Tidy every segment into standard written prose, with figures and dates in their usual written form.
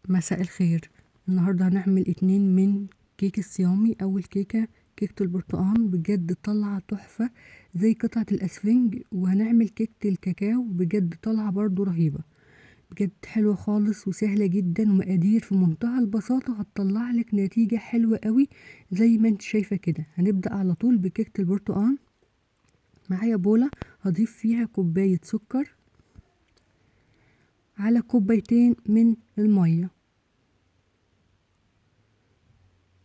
مساء الخير. النهاردة هنعمل 2 من كيك الصيامي. أول كيكة كيكة البرتقال، بجد طالعة تحفة زي قطعة الأسفنج، وهنعمل كيكة الكاكاو بجد طالعة برضو رهيبة، بجد حلوة خالص وسهلة جدا ومقادير في منتهى البساطة، هتطلع لك نتيجة حلوة قوي زي ما انت شايفة كده. هنبدأ على طول بكيكة البرتقال. معايا بولة هضيف فيها كوباية سكر على كوبايتين من المية.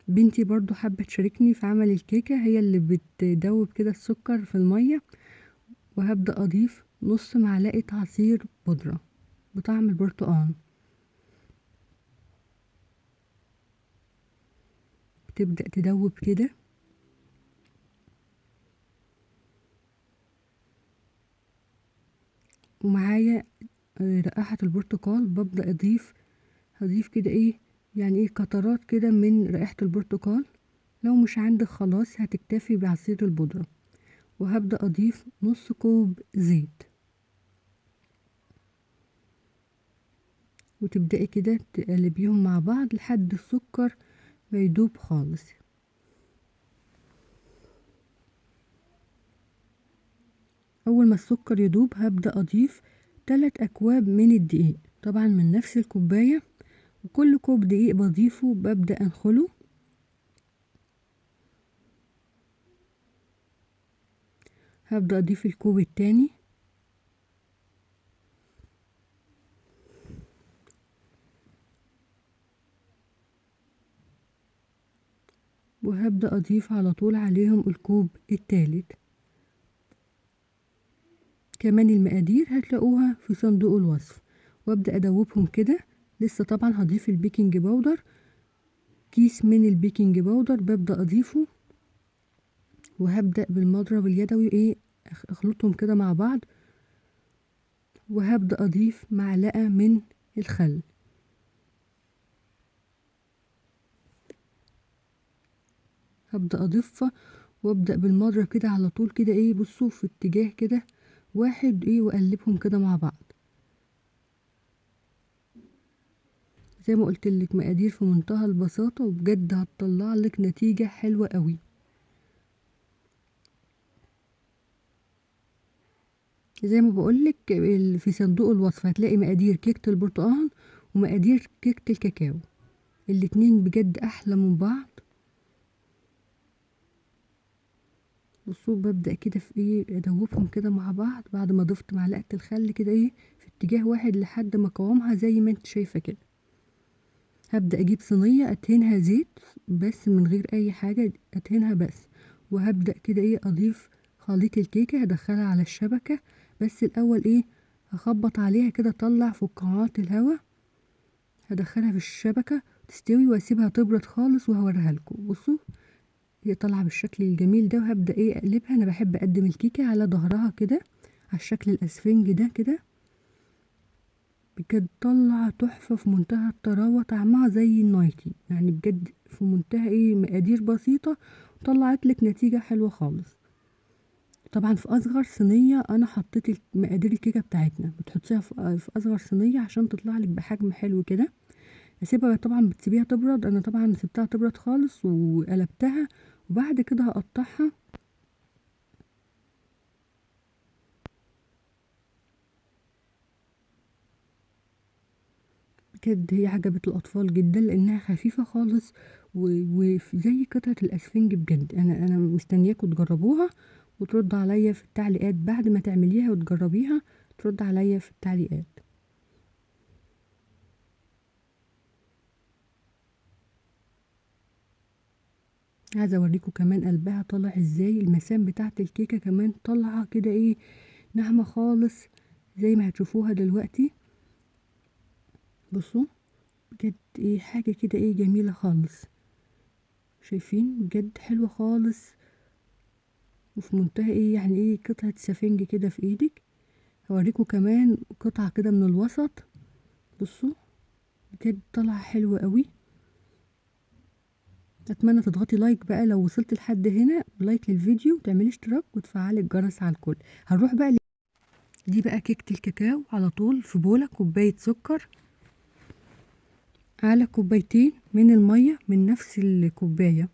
بنتي برضو حابة تشاركني في عمل الكيكة، هي اللي بتدوب كده السكر في المية. وهبدأ أضيف نص معلقة عصير بودرة بطعم البرتقال. بتبدأ تدوب كده. ومعايا رائحة البرتقال، ببدأ هضيف كده قطرات كده من رائحة البرتقال. لو مش عندك خلاص هتكتفي بعصير البودرة. وهبدأ أضيف نص كوب زيت، وتبدأي كده تقلبيهم مع بعض لحد السكر ما يدوب خالص. أول ما السكر يدوب هبدأ أضيف 3 أكواب من الدقيق، طبعا من نفس الكوباية، وكل كوب دقيق بضيفه ببدأ أنخله. هبدأ أضيف الكوب التاني، وهبدأ أضيف على طول عليهم الكوب التالت. كمان المقادير هتلاقوها في صندوق الوصف. وابدأ أدوبهم كده. لسه طبعا هضيف ال baking powder، كيس من ال baking powder ببدأ أضيفه. وهبدأ بالمضرب اليدوي اخلطهم كده مع بعض. وهبدأ أضيف معلقة من الخل. هبدأ أضيفها وابدأ بالمضرب كده على طول كده بصوا في اتجاه كده واحد واقلبهم كده مع بعض. زي ما قلت لك مقادير في منتهى البساطة، وبجد هتطلع لك نتيجة حلوة قوي. زي ما بقولك في صندوق الوصف هتلاقي مقادير كيكة البرتقال ومقادير كيكة الكاكاو، الاتنين بجد احلى من بعض. بصوا ببدأ كده في ادوبهم كده مع بعض بعد ما ضفت معلقة الخل كده في اتجاه واحد لحد ما قوامها زي ما انت شايفة كده. هبدأ اجيب صينية ادهنها زيت بس من غير اي حاجة، ادهنها بس. وهبدأ كده اضيف خليط الكيكة، هدخلها على الشبكة. بس الاول هخبط عليها كده، اطلع فقاعات الهواء، هدخلها في الشبكة تستوي واسيبها تبرد خالص وهوريها لكم. بصوا هي طالعة بالشكل الجميل ده. وهبدأ اقلبها. انا بحب اقدم الكيكة على ظهرها كده على الشكل الاسفنج ده كده، بجد طالعة تحفة في منتهى الطراوة، طعمها زي النايتي بجد في منتهى مقادير بسيطة طلعت لك نتيجة حلوة خالص. طبعا في اصغر صينية انا حطيت مقادير الكيكة بتاعتنا، بتحطيها في اصغر صينية عشان تطلع لك بحجم حلو كده. اسيبها طبعا بتسيبيها تبرد، انا طبعا سبتها تبرد خالص وقلبتها، وبعد كده هقطعها. بجد هي عجبت الاطفال جدا لانها خفيفة خالص وزي قطعة الاسفنج بجد. انا مستنياكم تجربوها وترد عليا في التعليقات بعد ما تعمليها وتجربيها، ترد عليا في التعليقات. عايزه اوريكم كمان قلبها طالع ازاي، المسام بتاعه الكيكه كمان طالعه كده ناعمه خالص زي ما هتشوفوها دلوقتي. بصوا بجد حاجه كده جميله خالص، شايفين بجد حلوه خالص وفي منتهى قطعه سفنج كده في ايدك. هوريكم كمان قطعه كده من الوسط. بصوا بجد طالعه حلوه قوي. اتمنى تضغطي like بقى لو وصلت لحد هنا، like للفيديو وتعملي اشتراك وتفعلي الجرس على الكل. هنروح بقى دي بقى كيكة الكاكاو على طول. في بولة كوباية سكر على كوبايتين من المية من نفس الكوباية.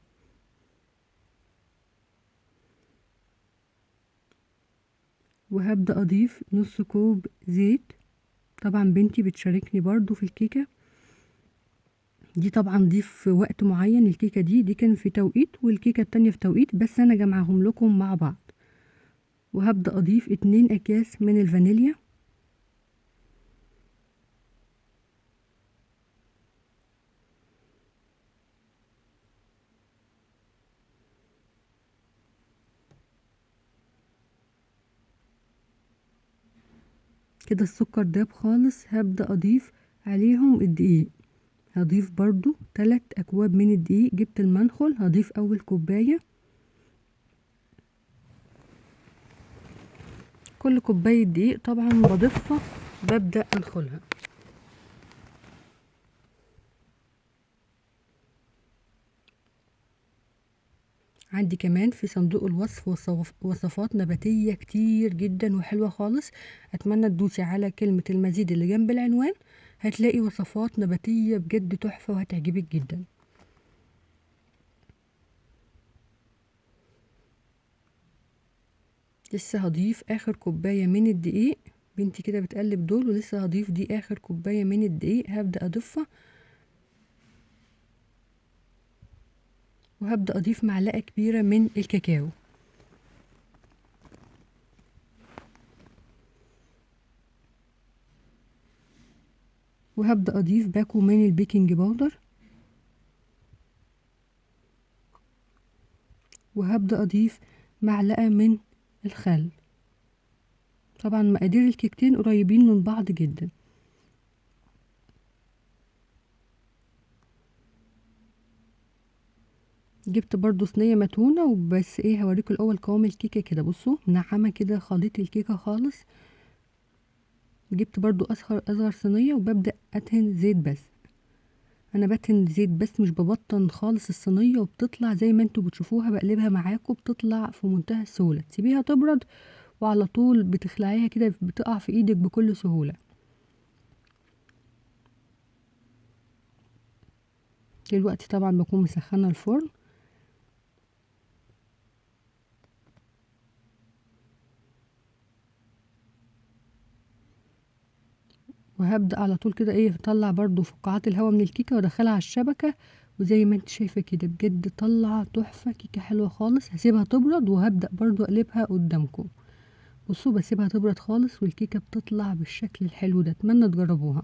وهبدأ اضيف نص كوب زيت. طبعا بنتي بتشاركني برضو في الكيكة دي، طبعا دي في وقت معين، الكيكة دي كان في توقيت والكيكة التانية في توقيت، بس انا جمعهم لكم مع بعض. وهبدأ اضيف 2 اكياس من الفانيليا. كده السكر داب خالص. هبدأ اضيف عليهم الدقيق، هضيف برضو 3 اكواب من الدقيق. جبت المنخل، هضيف اول كوباية. كل كوباية دقيق طبعا بضيفها ببدأ انخلها. عندي كمان في صندوق الوصف وصفات نباتية كتير جدا وحلوة خالص، اتمنى تدوسي على كلمة المزيد اللي جنب العنوان، هتلاقي وصفات نباتية بجد تحفة وهتعجبك جدا. لسه هضيف اخر كوباية من الدقيق، بنتي كده بتقلب دول، ولسه هضيف دي اخر كوباية من الدقيق هبدأ اضيفها. وهبدأ اضيف معلقة كبيرة من الكاكاو. وهبدأ اضيف باكو من ال baking powder. وهبدأ اضيف معلقة من الخل. طبعا مقادير الكيكتين قريبين من بعض جدا. جبت برضو صينية متونة، وبس ايه هوريكم الاول قوام الكيكة كده. بصوا منعمة كده خليط الكيكة خالص. جبت برضو اصغر صينية، وببدأ ادهن زيت بس. انا بدهن زيت بس، مش ببطن خالص الصينية، وبتطلع زي ما انتوا بتشوفوها بقلبها معاكم، بتطلع في منتهى السهولة. تسيبيها تبرد وعلى طول بتخلعيها كده، بتقع في ايدك بكل سهولة. دلوقتي طبعا بكون مسخنة الفرن. وهبدأ على طول كده ايه اطلع برضو فقاعات الهواء من الكيكة وادخلها على الشبكة، وزي ما انت شايفة كده بجد طلع تحفة، كيكة حلوة خالص. هسيبها تبرد وهبدأ برضو اقلبها قدامكم. بصوا بسيبها تبرد خالص والكيكة بتطلع بالشكل الحلو ده، اتمنى تجربوها.